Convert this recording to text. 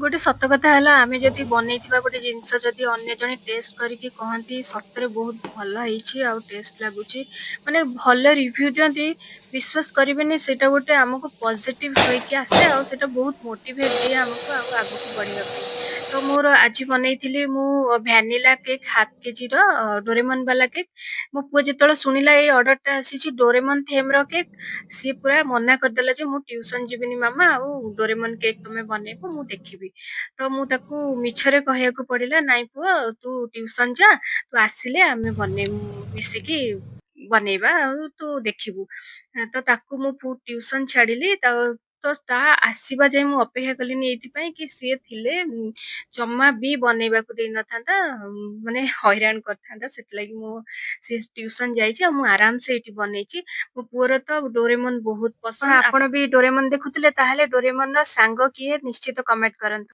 ଗୋଟେ ସତ କଥା ହେଲା, ଆମେ ଯଦି ବନେଇଥିବା ଗୋଟେ ଜିନିଷ ଯଦି ଅନ୍ୟ ଜଣେ ଟେଷ୍ଟ କରିକି କହନ୍ତି ସତରେ ବହୁତ ଭଲ ହେଇଛି ଆଉ ଟେଷ୍ଟ ଲାଗୁଛି, ମାନେ ଭଲ ରିଭ୍ୟୁ ଦିଅନ୍ତି, ବିଶ୍ୱାସ କରିବେନି, ସେଇଟା ଗୋଟେ ଆମକୁ ପଜିଟିଭ ହେଇକି ଆସେ ଆଉ ସେଇଟା ବହୁତ ମୋଟିଭେଟ ଦିଏ ଆମକୁ ଆଉ ଆଗକୁ ବଢିବା ପାଇଁ। ତ ମୋର ଆଜି ବନେଇଥିଲି ମୁଁ ଭ୍ୟାନିଲା କେକ୍, ହାଫ କେଜିର ଡୋରେମନ୍ ବାଲା କେକ୍। ମୋ ପୁଅ ଯେତେବେଳେ ଶୁଣିଲା ଏଇ ଅର୍ଡରଟା ଆସିଛି ଡୋରେମନ୍ ଥେମ୍ର କେକ୍, ସିଏ ପୁରା ମନା କରିଦେଲା ଯେ ମୁଁ ଟ୍ୟୁସନ ଯିବିନି ମାମା, ଆଉ ଡୋରେମନ୍ କେକ୍ ତମେ ବନେଇବ ମୁଁ ଦେଖିବି। ତ ମୁଁ ତାକୁ ମିଛରେ କହିବାକୁ ପଡିଲା, ନାଇଁ ପୁଅ, ତୁ ଟ୍ୟୁସନ ଯା, ତୁ ଆସିଲେ ଆମେ ବନେଇବୁ, ମିଶିକି ବନେଇବା ଆଉ ତୁ ଦେଖିବୁ। ତ ତାକୁ ମୁଁ ଟ୍ୟୁସନ ଛାଡିଲି। ତ ତା ଆସିବା ଯାଏ ମୁଁ ଅପେକ୍ଷା କଲିନି, ଏଇଥିପାଇଁ କି ସିଏ ଥିଲେ ଜମା ବି ବନେଇବାକୁ ଦେଇନଥାନ୍ତା, ମାନେ ହଇରାଣ କରିଥାନ୍ତା। ସେଥିଲାଗି ମୁଁ ସେ ଟ୍ୟୁସନ ଯାଇଛି ଆଉ ମୁଁ ଆରାମସେ ଏଇଠି ବନେଇଛି। ମୋ ପୁଅର ତ ଡୋରେମନ୍ ବହୁତ ପସନ୍ଦ। ଆପଣ ବି ଡୋରେମନ୍ ଦେଖୁଥିଲେ, ତାହେଲେ ଡୋରେମନ୍ ର ସାଙ୍ଗ କିଏ ନିଶ୍ଚିତ କମେଣ୍ଟ କରନ୍ତୁ।